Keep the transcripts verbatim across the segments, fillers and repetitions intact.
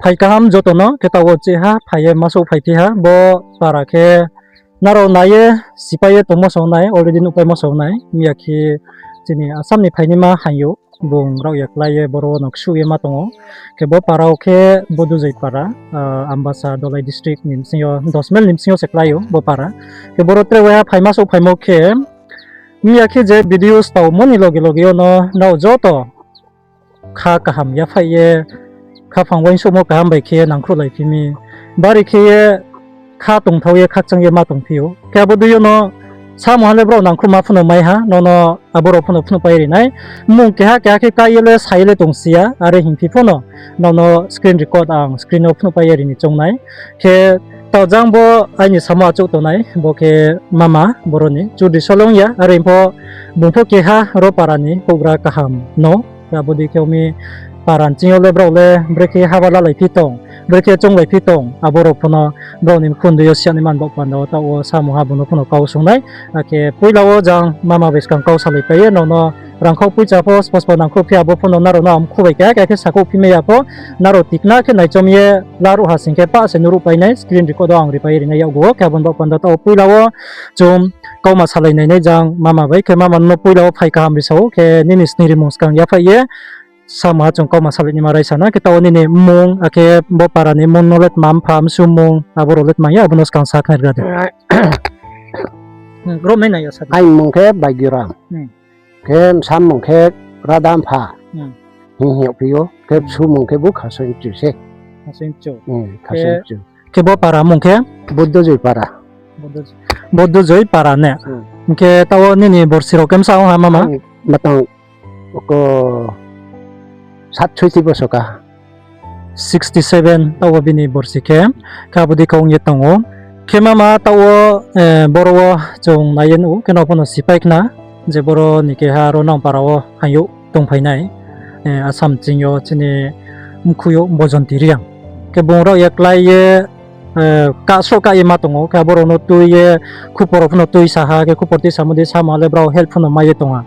Phai kaham joto no, khe taoh wo chih ha, phai ye ma souhphai phi ha, bo para khe nrao nai ye, sipai ye tongmo song nai, already nuhpaimo song nai, miya khe chini Assam ni phainaima haing yo, bung rao ya klái ye boro wo no ksuh ye ma tong ou. Khe bo para wo khe Bodujoi para, ah, Ambasa Dhalai district ni bsing yo, dos mile ni bsing yo se klái ou bo para. Khe boro tre waiha phai ma souhphaimo khe, miya khe je video staomo ni loge loge yo no nrao joto kha kaham yaphaih ye, khaphang uaingsouhmo kaham bai khe ye nangkhruhlaiphi mi. Bari khe ye kha tongthao ye khakchang ye ma tongphi ou. Khe abo dei yo no samung ha le brao nangkhruhma phuno mai ha, nono abo rao phuno phnuhpai ri nai. Mmung keha keha khe ká ye le sa ye le tongsi ya, are hingphi pho no nono screen record ang screen wo phnuhpai ye ri ni choung nai. Khe taoh jang bo aini samo achouh tongnai, bo khe mama boro ni Chudri Solong ya, are pho bung pho keha ro para ni houhgra kaham no. Khe abo dei khe ong mi para ni ching yo le brao le brekhe haba lalaiphi tong, brekhe chounglaiphi tong, abo rao pho no brao ni mkhu ndei yo siya naima ni baoh panda wo taoh wo samung ha bung no pho no kau sung nai. Akhe poila wo jang mama bai skang kau salaipai ye, nono rangkhau poicha pho spospo nangkhruh phi, abo pho no nrao no ang mkhu bai keha keha khe sakhouh phi mai ya pho, nrao tikna khe naichom ye laruh ha sing khe pah se nuhruhpai nai, screen record wo ang ripai ye ri nai yakgu wo. Khe abo ni baoh panda taoh wo poila wo chung kauma salai nai nai jang mama bai. Khe mama no poila wo phai kaham ri sa ou, khe nini sning rimung skang yaphaih ye samung ha chung kauma salai naima raisa na. Khe taoh wo nini mmung, akhe bo para ni mmung no le tma, mpha msu mmung, abo rao le tma ya, abo no skang sakhnari gra di. Rom nai nai ya sa di. Aini mmung khe Baigiram. Khe bsa mmung khe Radampha hing hing yagphi ou, khe bsu mmung khe bo Khasoi Mchu se. Khasoi Mchu. Khe bo para mmung khe? Buddhojoi para. Buddhojoi para ne? Hing khe taoh wo nini borsi rao khe bsa ong ha mama? Matang ko sat soiti boso ka. Sixty seven taoh wo bini borsi khe, khe abo dei khe ong ye tong ou. Khe mama taoh wo, boro wo chung nai ye nuh ou, khe nrao pho no sipai khna, je boro ni keha ro nang para wo haing yo tongphai nai, Assam ching yo chini mkhu yo Bojonti Reang. Khe bung rao ya klái ye, kahsroh kah ye ma tong ou, khe abo rao no tui ye, khupor rao pho no tuisa ha, khe khupor tuisamo dei samung ha le brao help pho no mai ye tong ha.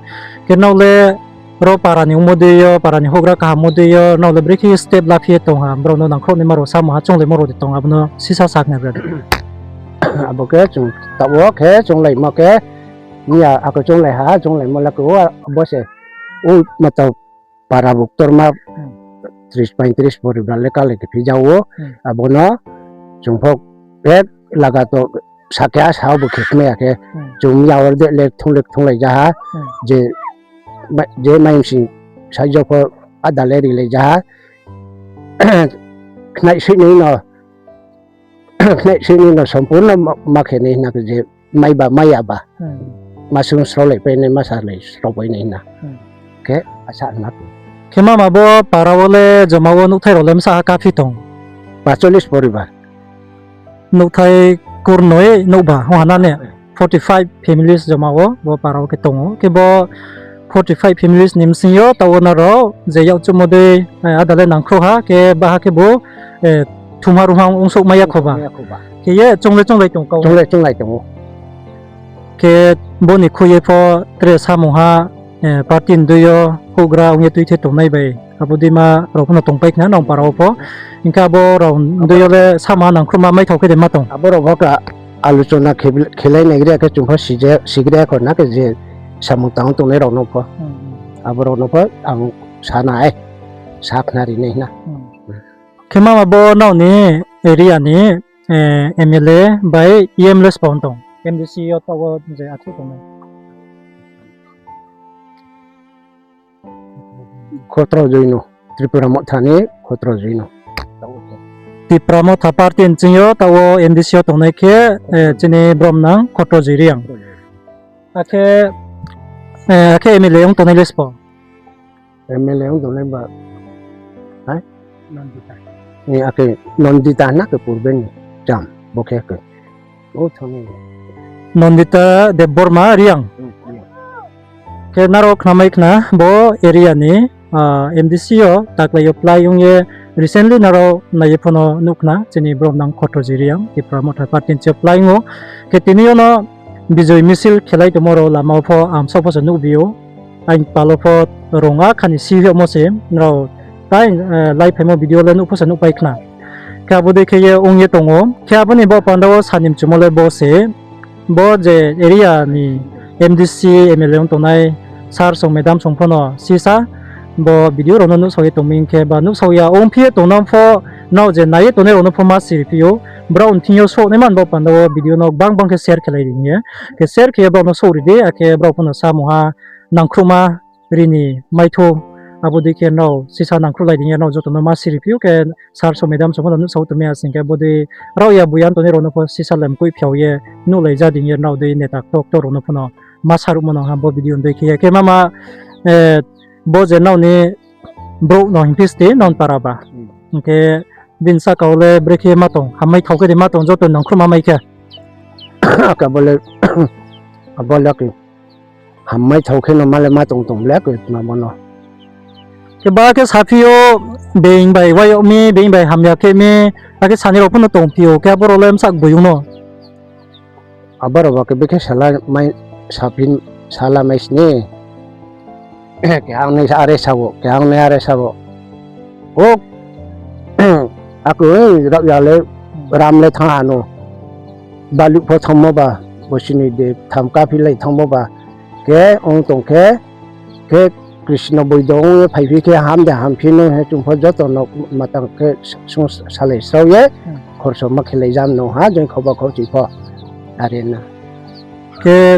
Khe nrao le ro para ni ongmo dei yo, para ni houhgra kaham mo dei yo, nrao le brekhe step laphi ye tong ha, brao no nangkhrouh naima rao samung ha chounglaimo rao de tong, abo no sisa sakhnari gra di. Abo khe chung taoh wo khe chounglaimo khe, miya ako chounglai ha, chounglaimo le khe o, bo se, o matao para buktorma tris poitris poribar le kalai khe phi ja ou, abo no chung pho ek lagato sakhe a sa bo khe khmai ya khe, chung miya wo de le thunglai thunglai ja ha, je, je mai bsing saijo pho ada le rilai ja ha, khnai soi nai no, khnai soi nai no sompurno ma khe nai hna khe je maiba mai ya ba. Ma sung sraolaipai nai, ma salai sraopai nai hna. Khe asa hna. Khe mama bo para wo le joma wo nouhthai rao le bsa ha kaphi tong? Pacholis poribar. Nouhthai kurnoi nouhba ong ha na ne? Forty five families joma wo bo para wo khe tong ou. Khe bo forty five families ni bsing yo taoh wo nrao je yakchuhmo dei, ada le nangkhrouh ha, khe baha khe bo thumha ruhha ongsouhmai ya kho ba. Khe ye chung le chounglai tong kau. Chung le chounglai tong ou. Khe bo ni khui ye pho tre samung ha, party ni dei yo houhgra ong ye tuithe tongnai bai abo deima rao pho no tongpai khna nang para wo pho. Hing khe abo rao ni dei yo le samung ha nangkhrouhma maithao khe de ma tong? Abo rao pho ka alochona khe, khelai nai gre khe chung pho sigre kho na khe je samung tang tongnai rao no pho. Abo rao no pho ang sa nai, sakhnari nai hna. Khe mama bo nrao ni area ni, MLA bai EM le sbo tong? MDC yo taoh wo je achouh tongnai. Khotro Joino, Tipra Motha ni Khotro Joino. Tipra Motha party ni ching yo taoh wo MDC yo tongnai khe, chini bromnang Khotro Joi Reang. Akhe, akhe MLA ong tongnai le sbo? MLA ong tongnai ba, akhe Nandita hna khe purbe ni cham, bo khe khe. Nandita Debbarma Reang. Khe nrao khnamai khna bo area ni, MDC yo taklai yo plái ong ye recently nrao nai ye pho no nuh khna chini bromnang Khotro Joi Reang Tipra Motha party ni ching yo plái ong ou. Khe tini yo no bijoy misil khelai tongmo rao lama wo pho ang bsaoh pho se nuhbi ou. Aini pal wo pho rung a kha ni si yagmo se nrao Tai, eh, lai phaimo video le nuh pho se nuhpai khna. Khe abo dei khe ye ong ye tong ou. Khe abo ni baoh panda wo sani mchumo le bo se, bo je area ni M D C, M L A ong tongnai sir song, madam song pho no sisa bo video rao no nuhsao ye tong mi hing khe ba nuhsao ya ongphi ye tongnang pho, nrao je nai ye tongnai rao no pho ma siri phi ou. Brao ni thing yo souhnaima ni baoh panda wo video no gbang gbang khe share khe lai di hing ye. Khe share khe ye brao no souh ri di, akhe brao pho no samung ha nangkhruhma ri ni maithou. Abo dei khe nrao sisa nangkhruhlai di hing ye nrao joto no ma siri phi ou khe, sir song, madam song pho no nuhsao tong mi asing khe bo dei raohya buya tongnai rao no pho sisa le mkoih phiao ye nuhlai ja di hing ye nrao dei neta ktor ktor rao no pho no ma saruhmo no ha bo video ni dei khe ye. Khe mama, eh, bo je nrao ni brouh no hingphi ste nrao ni para ba. Hing khe bini sahka wo le brekhe ma tong, hammai thao khe de ma tong, joto nangkhruhma mai khe. Abo le, abo le khe hammai thao khe no ma le ma tong tong le khe tma bo no. Khe ba khe saphi ou, being bai wai yag mi, being bai hamya khe mi, akhe sani rao pho no tongphi ou, khe abo rao le bsa gboi ong no. Abo rao ba khe bekhe sala mai saphi, sala mai sni. Keha ongnai are sa wo, keha ongnai are sa wo. O, akhe raohya le ram le thanng ha no. Baluh pho thanngmo ba, bo sini de tham kaphi lai thanngmo ba. Khe ong tong khe, khe Krisno boido ong ye phaiphi khe ham de hamphi no he chung pho joto no matang khe sung salai srao ye, khorso ma khelai jam no ha, jeng khauba khauchi pho. Are na. Khe,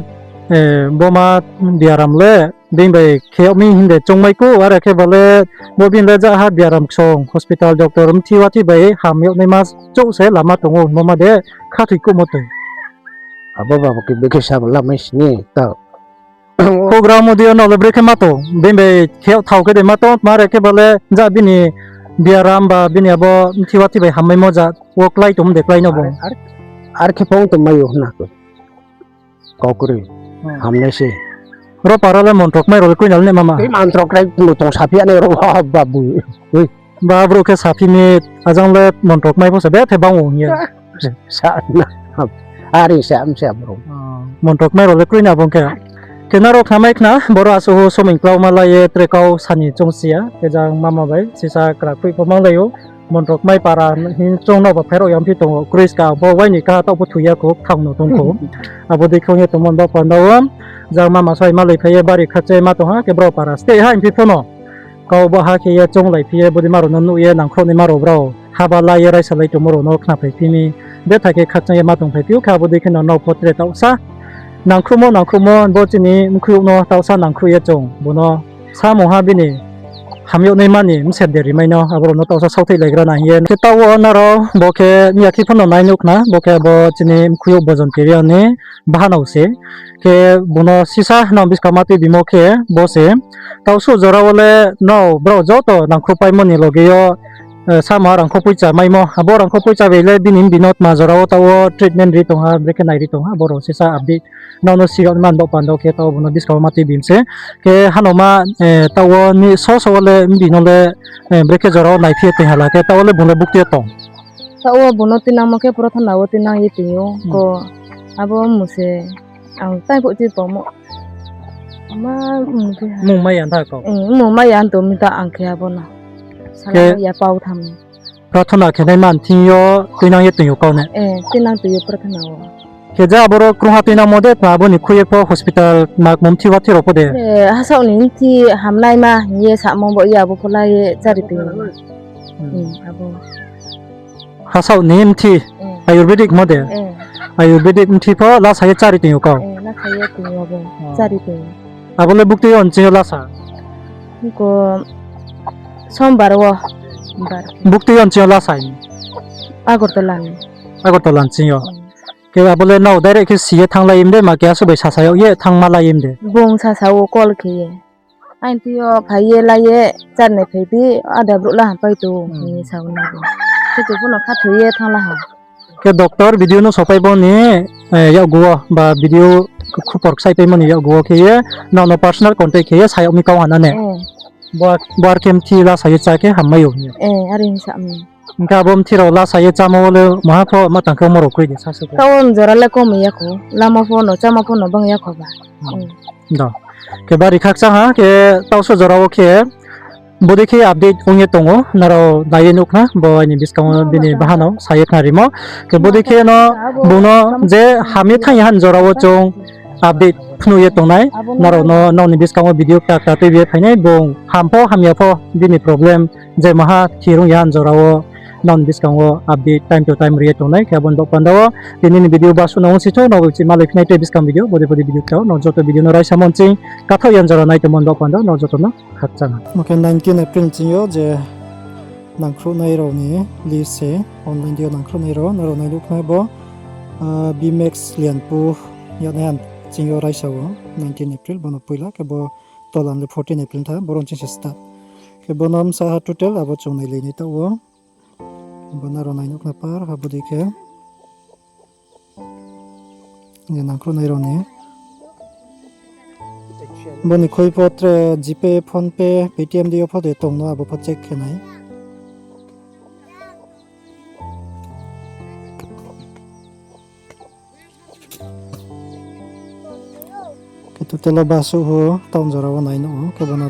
eh, bo ma biaram le, bini bai khe yag mi hing de choungmai kou, are khe ba le, bo bini le ja ha biaram ksong, hospital doctor mthi wathi bai ham yag naima chouh se lama tong ou, bo ma de khathoi kouhmo toi. Abo ba khe bekhe sa bo lamai sini, ta. Program o di yo no le brekhe ma tong, bini bai khe yag thao khe de ma tong, tma are khe ba le ja bini biaram ba bini abo mthi wathi bai hammaimo ja wo klái tong de klái no bo. Ar, ar khe phong tongmai ou hna. Kau kroi. Hamnai se. Ro para le montrokmai rao le kroi na le mama. Tei montrokrai no tong saphi ya nai ro, babu. Ba brouh khe saphi mi, ajang le montrokmai pho se bethe bang ou hing ye. Sa na. Are se am se brouh. Montrokmai rao le kroi na bung khe. Khe nrao khnamai khna, boro asuh ho somoing klauma la ye tre kau sani choungsi ya. Khe jang mama bai sisa kra kroi pho manglai ou. Montrokmai para hing choung no ba phairao yangphi tong ou, kroi ska pho wai ni kaha taoh pho thoi ya khou, kthang no tong khou. Abo dei khe ong ye tongmo ni baoh panda wo, jang mama soi malai phai ye bari khakchangma tong ha, khe brao para stay ha hingphi pho no. Kau ba ha khe ye chounglai phi ye, bodei ma rao no nuh ye, nangkhrouh naima rao brao haba la ye, raisa lai tongmo rao no khnaphaiphi mi, betha khe khakchang ye ma tongphaiphi ou, khe abo dei khe no nrao pho tre taohsa nangkhruhmo, nangkhruhmo, bo chini mkhuiyouh no taohsa nangkhruh ye chung, bo no samung ha bini hamyag naima ni mser de rimai no, abo rao no taohsa saothaihlaigra na hing ye. Khe taoh wo nrao bo khe miyakhe pho no nai nuh khna, bo khe bo chini mkhuiyouh Bojon Kiriang ni bahanao se. Khe bung no sisa nrao buskang ma tuibimo khe bo se. Taoh suh jora wo le nrao brao joto nangkhruhpaimo ni loge yo, eh, samung ha rangkho poicha maimo. Abo rangkho poicha bai le bini bini no tma jora wo taoh wo treatment ri tong ha, brekhe nai ri tong ha, abo rao sisa update. Nrao no sirao man baoh panda wo khe taoh bung no buskang wo ma tuibim se. Khe hano ma, eh, taoh wo ni so so wo le bini no le, eh, brekhe jora wo naiphi ye tong hala khe taoh wo le bung le buktui ye tong. Taoh wo bung no tuinangmo khe prathana wo tuinang ye tong ou. Ko abo mung se ang tai phuh tui pamo. Ma mung khe ha. Mung mai ya tha kau. Mung mai ya tong mi ta ang khe abo no. Sala ya pau tham. Prathana khe nai man thing yo tuinang ye tong ou kau ne. Eh, tuinang tong ou prathana wo. Khe ja aboro krungha tuinangmo de, tma abo ni khui ye pho hospital ma mthi wathi rao pho de. Eh, hasaoh ni mthi hamnaima hing ye samo bo ya abo pho la ye chári tong ou. Hasaoh ni mthi, Ayurvedic mo de. Ayurvedic mthi pho lasa ye chári tong ou kau. Chári tong ou. Abo le buktui yo nching yo lasa. Ko sombar wo. Buktui yo nching yo lasa. Agartala ni. Agartala nching yo. Khe abo le nrao direct khe si ye thannglai mi de, ma keha suh bai sasa yag ye thanngma lai mi de. Bung sasa wo call khe ye. Aini thing yo phai ye la ye, chárnai phai phi, ada brouh la hampai tong, hing ye sa ou na bo. Khe chung pho no khathoi ye thanng la ha. Khe doctor video no sopaimo ni, eh, yakgu wo, ba video khupor ksaihpaimo ni yakgu wo khe ye, nrao no personal contact khe ye sa yag mi kau ha na ne. Bo ar khe mthi lasa ye chá khe hammai ou hing ye. Are hing sa mi. Hing khe abo mthi rao lasa ye chámo wo le maha pho ma tang khe omo rao kroi de sa se khe. Taoh wo jora le kom ya kho, lama pho no, cháma pho no bang ya kho ba. Khe bari khakchang ha, khe taoh suh jora wo khe, Bodei khe update ong ye tong ou, nrao nai ye nuh khna, bo aini buskang wo bini bahanao sa ye khna rimo. Khe bodei khe no, bung no je ham ye thanng ya han jora wo chung update phnuh ye tongnai. Nrao no nrao ni buskang wo video kta kta tuibi ye phainai, bung ham pho hamya pho bini problem je maha thirung ya han jora wo nrao ni buskang wo update time to time ri ye tongnai. Khe abo ni baoh panda wo tini ni video basuh no ongsi thou, nrao bo chih malai phinai tei buskang video, bodei bodei video kta wo nrao joto video no raisa monching kathaoh ya jora nai tongmo ni baoh panda wo nrao joto no khakchang. Bo khe nineteen April ching yo je nangkhruhnai rao ni list se, online deing yo nangkhruhnai rao, nrao nai nuh khna bo, ah, B Max Lianpu yagnai han ching yo raisa wo, nineteen April, bo no poila, khe bo tolan le fourteen April tha, boro ching se start. Khe bo no bsa ha total abo chung nailai nai taoh wo. Bo nrao nai nuh khna par ha bodei khe. Nangkhruhnai rao ni. Bo ni khui pho tre GPay, PhonePe, Paytm deing yo pho de tong no abo pho check khe nai. Khe total wo basuh ou, town jora wo nai nuh ou, khe bo no